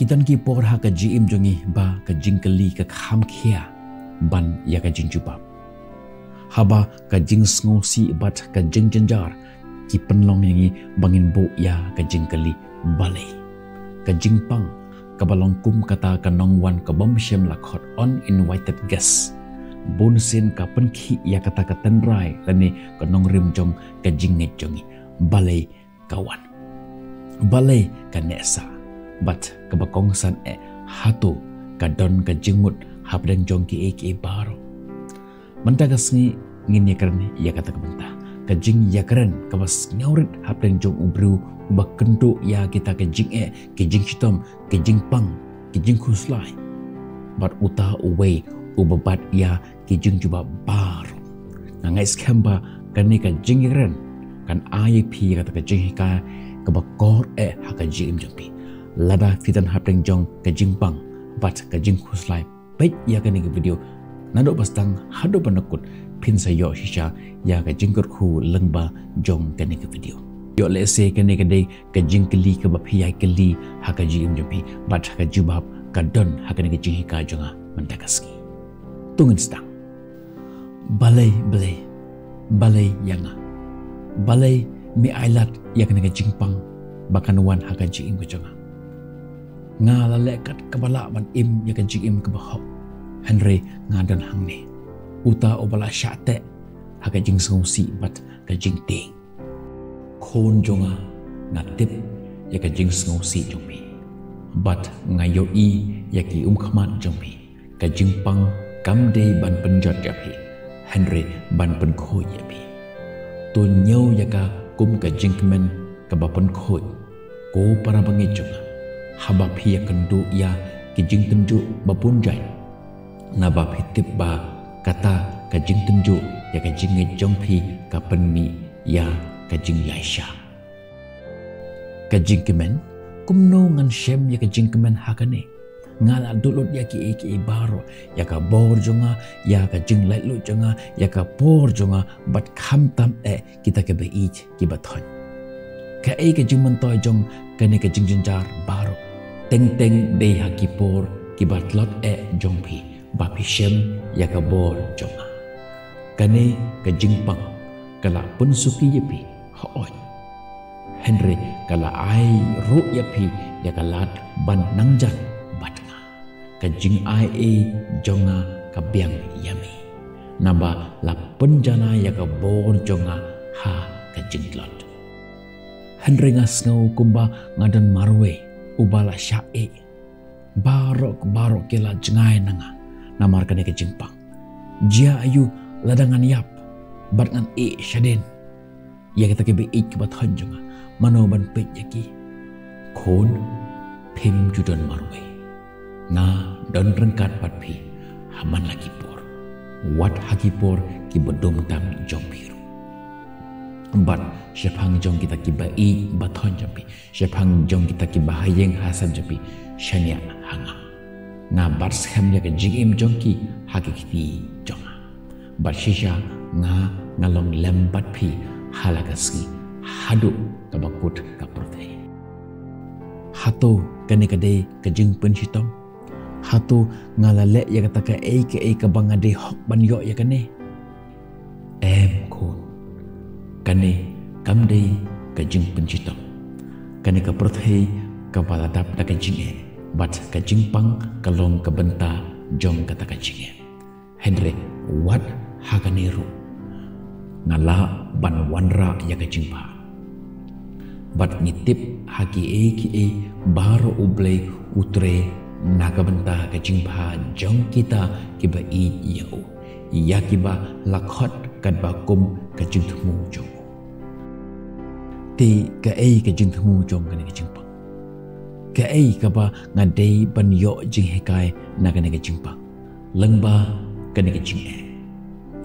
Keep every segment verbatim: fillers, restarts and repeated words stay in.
Ki don ki por ha ka jingim jong ngi ba ka jingkylli ka kham khia ban ïa ka jingjubab. Haba ka jingsngewsih bad ka jingjynjar ki pynlong ïa ngi ba ngin buh ïa ka jingkylli, balei? Ka jingpang kaba long kum kata ka nongwan ka bym shym la khot, uninvited guest. Bun sien ka pynkhih ïa kata ka tynrai lane ka nongrim jong ka jingngeit jong ngi. Balei ka wan? Balei ka neh sah? Bad kaba kongsan eh, hato ka don ka jingmut hapdeng jong kiei kiei baroh? Mynta ka sngi ngin ïakren ïa kata ka bynta. Ka jingïakren kaba sngewrit hapdeng jong u briew uba kynduh ïa kita ki jingeh, ki jingshitom, ki jingpang, ki jingkhuslai. Bad uta uwei uba bat ïa ki jingjubab baroh. Nga ngeit skhem ba kane ka jingïakren kan ai ïa phi kata ka jinghikai kaba kor eh ha ka jingim jong phi. Lada phi don hapdeng jong ka jingpang bad ka jingkhuslai, peit ïa kane ka video naduh ba sdang haduh ba nangkut, phin sa ïoh shisha ïa ka jingkyrkhu lyngba jong kane ka video. Ïoh lehse kane ka dei ka jingkylli kaba phi ïai kylli ha ka jingim jong phi, bad ka jubab ka don ha kane ka jinghikai jong nga mynta ka sngi. To ngin sdang. Balei, balei, balei ïa nga? Balei me ailad ïa kane ka jingpang ba kan wan ha ka jingim ka jong nga? Nga la leh kat kaba lah ban im ïa ka jingim kaba hok, hynrei nga don hangne, uta uba la shah teh ha ka jingsngewsih bad ka jingtieng. Khun jong nga, nga tip ïa ka jingsngewsih jong phi, bad nga ïohi ïa ki umkhmat jong phi. Ka jingpang kam dei ban pynjot ïa phi, hynrei ban pynkhuid ïa phi. To ñiew ïa ka kum ka jingkmen kaba pynkhuid, ko para bangeit jong nga, haba phi ïakynduh ïa ki jingtynjuh ba bun jait, naba phi tip ba kata ka jingtynjuh ïa ka jingngeit jong phi ka pynmih ïa ka jingïaishah. Ka jingkmen, kumno ngan shem ïa ka jingkmen ha kane? Nga la duh lut ïa kiei kiei baroh, ïa ka bor jong nga, ïa ka jinglaitluid jong nga, ïa ka por jong nga, bad khamtam eh kita kiba ïeit kiba thoh. Kaei ka jingmyntoi jong kane ka jingjynjar baroh? Teng teng dei ha ki por kiba tlot eh jong phi ba phi shem ïa ka bor jong nga. Kane ka jingpang ka la pynsuki ïa phi, hooid, hynrei ka la ai ruh ïa phi ïa ka lad ban nangjan bad nga. Ka jingai ei jong nga ka biang ïa me, naba la pynjanai ïa ka bor jong nga ha ka jingtlot. Hynrei nga sngew kumba nga don marwei uba la shah ei. Baroh baroh ki la jngai na nga namar kane ka jingpang. Jia aïu lada ngan ïap bad ngan ïeh shadien ïa kita kiba ïeit kiba thoh jong nga? Mano ban peit ïa ki? Khun, phim ju don marwei. Nga don ryngkat bad phi ha man la ki por, wat ha ki por kiba dum tam jong phi ruh. Bad shaphang jong kita kiba ïeit ba thoh jong phi, shaphang jong kita kiba ha ïing ha sem jong phi, shaniah ha nga. Nga bat skhem ïa ka jingim jong ki ha ki kti jong nga. Bad shisha nga, nga long lem bad phi ha la ka sngi haduh kaba kut ka pyrthei. Hato kane ka dei ka jingpynshitom? Hato nga la leh ïa kata kaei kaei kaba nga dei hok ban ïoh ïa kane? Em khun, kane kam dei ka jingpynshitom. Kane ka pyrthei kaba la dap da ka jingeh, bad ka jingpang ka long ka bynta jong kata ka jingeh. Hynrei wat ha kane ruh nga lah ban wanrah ïa ka jingbha. Bad ngi tip ha kiei kiei baroh U Blei u trei na ka bynta ka jingbha jong kita kiba ïeit ïa u, ïa kiba la khot katba kum ka jingthmu jong u. Te kaei ka jingthmu jong kane ka jingpang? Kaei kaba nga dei ban ïoh jinghikai na kane ka jingpang lyngba kane ka jingeh?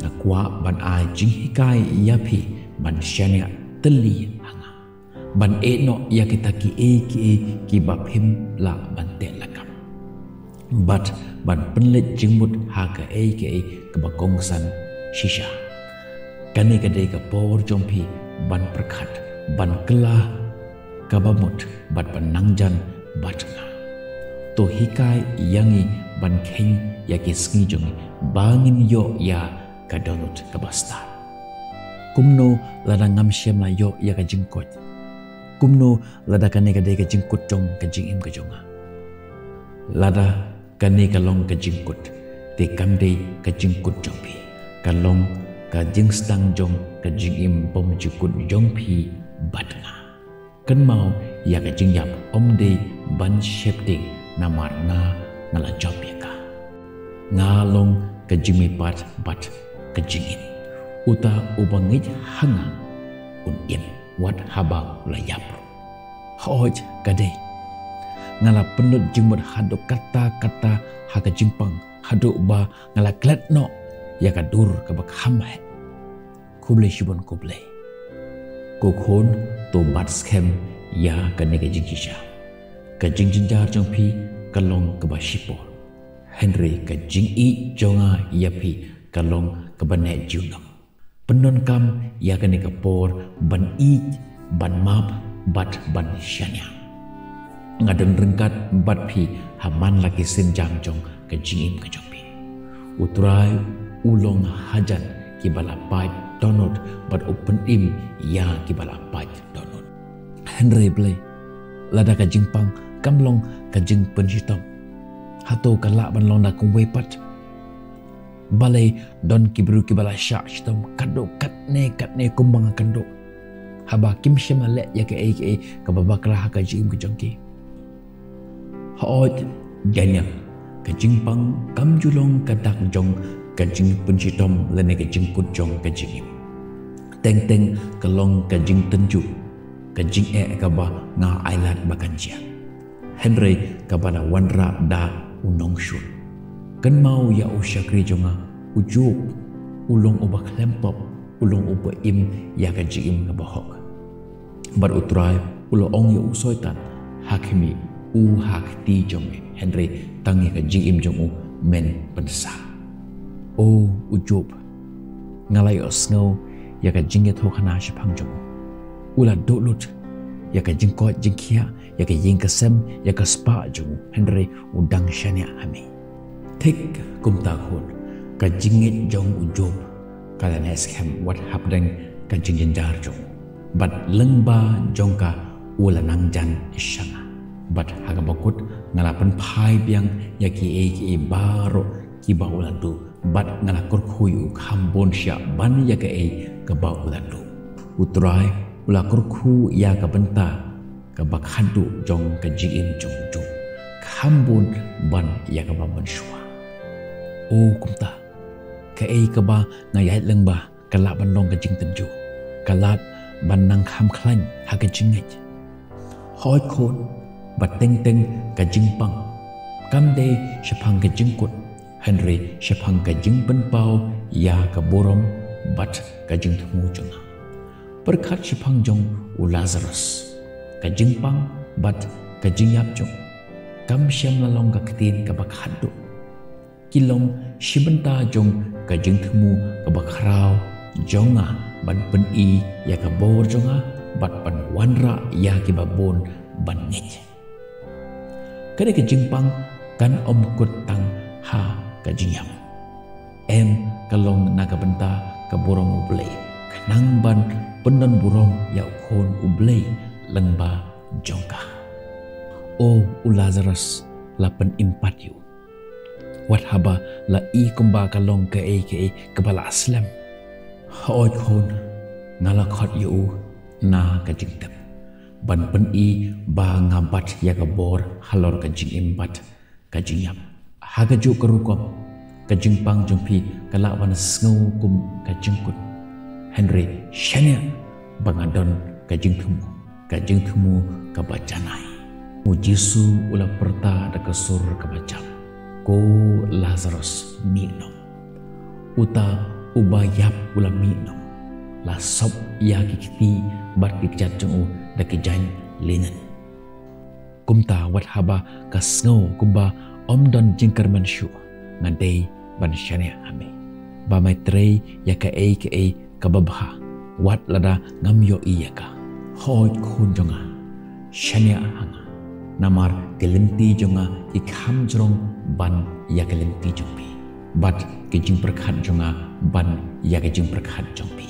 Nga kwah ban ai jinghikai ïa phi ban shaniah tylli ha nga, ban ïehnoh ïa kita kiei kiei kiba phim lah ban teh lakam, bad ban pynleit jingmut ha kaei kaei kaba kongsan shisha. Kane ka dei ka por jong phi ban pyrkhat, ban kylla kaba mut, bad ban nangjan bad nga. To hikai ïa ngi ban kheiñ ïa ki sngi jong ngi ba ngin ïoh ïa ka dohnud kaba stad. Kumno lada ngam shym la ïoh ïa ka jingkoit? Kumno lada kane ka dei ka jingkut jong ka jingim ka jong nga? Lada kane ka long ka jingkut, te kam dei ka jingkut jong phi. Ka long ka jingsdang jong ka jingim bymjukut jong phi bad nga. Kynmaw ïa ka jingïap ym dei ban sheptieng namar nga nga la jop ïa ka. Nga long ka jingmihpat bad ka jingim. Uta uba ngeit ha nga un im wat haba u la ïap ruh. Hooid ka dei. Nga la pynlut jingmut haduh katta katta ha ka jingpang haduh ba nga la klet noh ïa ka dur kaba kham heh. Khublei shibun khublei. Ko khun, to bat skhem ïa kane ka jingshisha. Ka jingjynjar jong phi ka long kaba shipor. Hynrei ka jingïeit jong nga ïa phi ka long kaba neh junom. Pyndonkam ïa kane ka por ban ïeit, ban map bad ban shaniah. Nga don ryngkat bad phi ha man la ki sienjam jong ka jingim ka jong phi. U Trai u long hajan kiba la pait dohnud bad u pynim ïa kiba la pait dohnud. Hynrei Blei, lada ka jingpang kam long ka jingpynshitom, hato ka lah ban long da kumwei pat? Balei don ki briew kiba la shah shitom katto katne katne kumba nga kynduh, haba kim shym la leh ïa kaei kaei kaba bakla ha ka jingim ka jong ki? Hooid, Daniel, ka jingpang kam ju long ka dak jong ka jingpynshitom lane ka jingkut jong ka jingim. Teng teng ka long ka jingtynjuh, ka jingeh kaba nga ailad ba kan jia. Hynrei kaba la wanrah da u nongshun. Kynmaw ïa u shakri jong nga u Job, u long uba khlem pop, u long uba im ïa ka jingim kaba hok. Bad u Trai u la ong ïa u Soitan, ha khmih u ha kti jong me, hynrei tang ïa ka jingim jong u men pynsah. O u Job, nga la ïohsngew ïa ka jingïathuhkhana shaphang jong u. U la duh lut ïa ka jingkoit jingkhiah, ïa ka ïing ka sem, ïa ka spah jong u, hynrei u dang shaniah ha me. Thik kumta khun, ka jingngeit jong u Job ka la neh skhem wat hapdeng ka jingjynjar jong u. Bad lyngba jong ka u la nang jan sha nga. Bad ha kaba kut nga la pynphai biang ïa kiei kiei baroh kiba u la duh. Bad nga la kyrkhu ïa u kham bun shuh ban ïa kaei kaba u la duh. U Trai u la kyrkhu ïa ka bynta kaba khadduh jong ka jingim jong u Job, kham bun ban ïa kaba mynshuwa. O kumta, kaei kaba nga ïaid lyngba ka lah ban long ka jingtynjuh, ka lah ban nang kham khlaiñ ha ka jingngeit. Hooid khun, ba teng teng ka jingpang kam dei shaphang ka jingkut, hynrei shaphang ka jingpynpaw ïa ka burom bad ka jingthmu jong nga. Pyrkhat shaphang jong u Lazarus, ka jingpang bad ka jingïap jong u kam shym la long ka ktien kaba khadduh. Ki long shi bynta jong ka jingthmu kaba khraw jong nga ban pyni ïa ka bor jong nga bad ban wanrah ïa kiba bun ban ngeit. Kane ka jingpang kan ym kut tang ha ka jingïap. Em, ka long na ka bynta ka burom U Blei, khnang ban pyndon burom ïa u Khun U Blei lyngba jong ka. O u Lazarus la pynim pat ïa u, wat haba la i kumba ka long kaei kaei kaba la slem. Hooid khun, nga la khot ïa u na ka jingtip ban pyni ba nga bat ïa ka bor halor ka jingim bad ka jingïap. Ha kajuh ka rukom, ka jingpang jong phi ka lah ban sngew kum ka jingkut. Hynrei shaniah ba nga don ka jingthmu, ka jingthmu kaba janai. U Jisu u la pyrta da ka sur kaba jam, "Ko Lazarus, mih noh." Uta uba ïap u la mih noh, la sop ïa ki kti bad ki kjat jong u da ki jaiñ linen. Kumta wat haba ka sngew kumba ym don jingkyrmen shuh, nga dei ban shaniah ha me ba me trei ïa kaei kaei kaba bha, wat lada ngam ïohi ïa ka. Hooid khun jong nga, shaniah ha nga. Namar ki lynti jong nga ki kham jrong ban ïa ki lynti jong phi, bad ki jingpyrkhat jong nga ban ïa ki jingpyrkhat jong phi.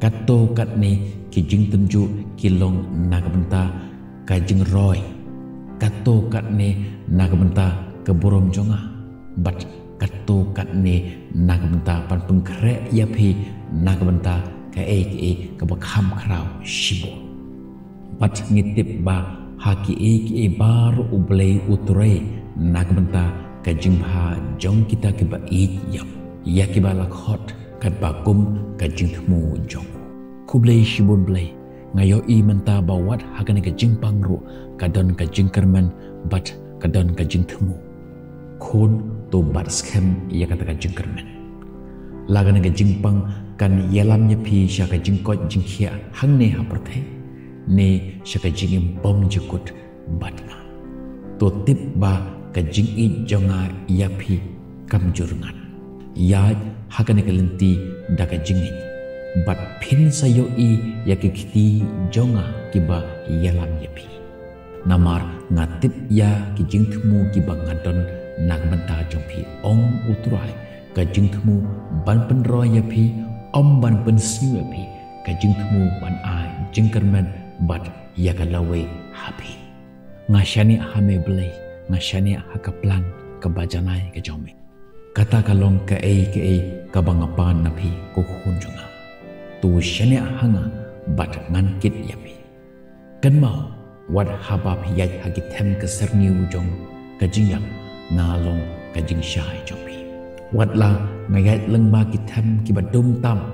Katto katne ki jingtynjuh ki long na ka bynta ka jingroi, katto katne na ka bynta ka burom jong nga, bad katto katne na ka bynta ban pynkhreh ïa phi na ka bynta kaei kaei kaba kham khraw shibun. Bad ngi tip ba ha kiei kiei baroh U Blei u trei na ka bynta ka jingbha jong kita kiba ïeit ïa u, ïa kiba la khot katba kum ka jingthmu jong u. Khublei shibun Blei, nga ïohi mynta ba wat ha kane ka jingpang ruh ka don ka jingkyrmen bad ka don ka jingthmu. Khun, to bat skhem ïa kata ka jingkyrmen. La kane ka jingpang kan ïalam ïa phi sha ka jingkoit jingkhiah hangne ha pyrthei, ne sha ka jingim bymjukut bad nga. To tip ba ka jingïeit jong nga ïa phi kam ju rngan. Ïaid ha kane ka lynti da ka jingïeit, bad phin sa ïohi ïa ki kti jong nga kiba ïalam ïa phi. Namar nga tip ïa ki jingthmu kiba nga don na ka bynta jong phi, ong U Trai, ka jingthmu ban pynroi ïa phi, ym ban pynsniew ïa phi, ka jingthmu ban ai jingkyrmen bad ïa ka lawei ha phi. Nga shaniah ha me Blei, nga shaniah ha ka plan kaba janai ka jong me. Kata ka long kaei kaei kaba nga pan na phi, ko khun jong nga. To shaniah ha nga bad ngan kit ïa phi. Kynmaw, wat haba phi ïaid ha ki them ka syrngiew jong ka jingïap, nga long ka jingshai jong phi. Wat la nga ïaid lyngba ki them kiba dum tam,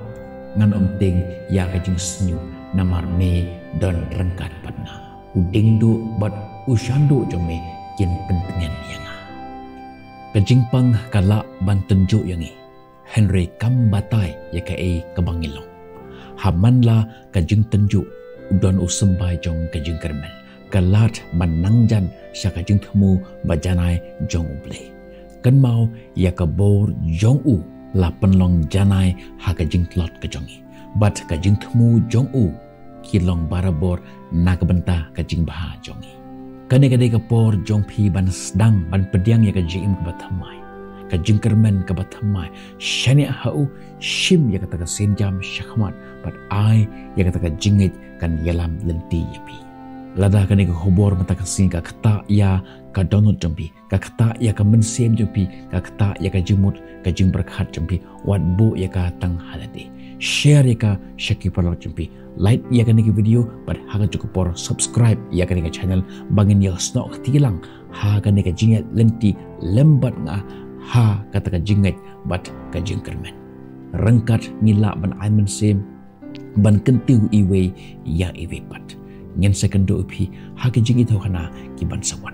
ngan ym tieng ïa ka jingsniew, namar me don ryngkat bad nga. U diengduh bad u shanduh jong me kin pyntngen ïa nga. Ka jingpang ka lah ban tynjuh ïa ngi, hynrei kam batai ïa kaei kaba ngi long. Ha man la ka jingtynjuh, u don u symbai jong ka jingkyrmen, ka lad ban nang jan sha ka jingthmu ba janai jong U Blei. Kynmaw, ïa ka bor jong u la pynlong janai ha ka jingtlot ka jong ngi, bad ka jingthmu jong u ki long barabor na ka bynta ka jingbha jong ngi. Kane ka dei ka por jong phi ban sdang ban pdiang ïa ka jingim kaba thymmai, ka jingkyrmen kaba thymmai. Shaniah ha u, shim ïa kata ka sienjam shakhmat, bad ai ïa kata ka jingngeit kan ïalam lynti ïa phi. Lada kane ka khubor mynta ka sngi ka ktah ïa ka dohnud jong phi, ka ktah ïa ka mynsiem jong phi, ka ktah ïa ka jingmut, ka jingpyrkhat jong phi, wat buh ïa ka tang ha lade. Share ïa ka sha ki paralok jong phi. Like ïa kane ka video, bad ha kajuh ka por subscribe ïa kane ka channel, ba ngin ïasnoh kti lang ha kane ka jingïaid lynti lem bad nga, ha kata ka jingngeit bad ka jingkyrmen. Ryngkat ngi lah ban ai mynsiem ban kyntiew iwei ïa iwei pat. Ngin sa kynduh ïa phi ha ki jingïathuhkhana ki ban sa wan.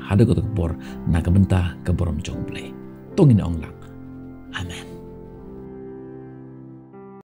Haduh kato ka por, na ka bynta ka burom jong U Blei, to ngin ong lang, Amen.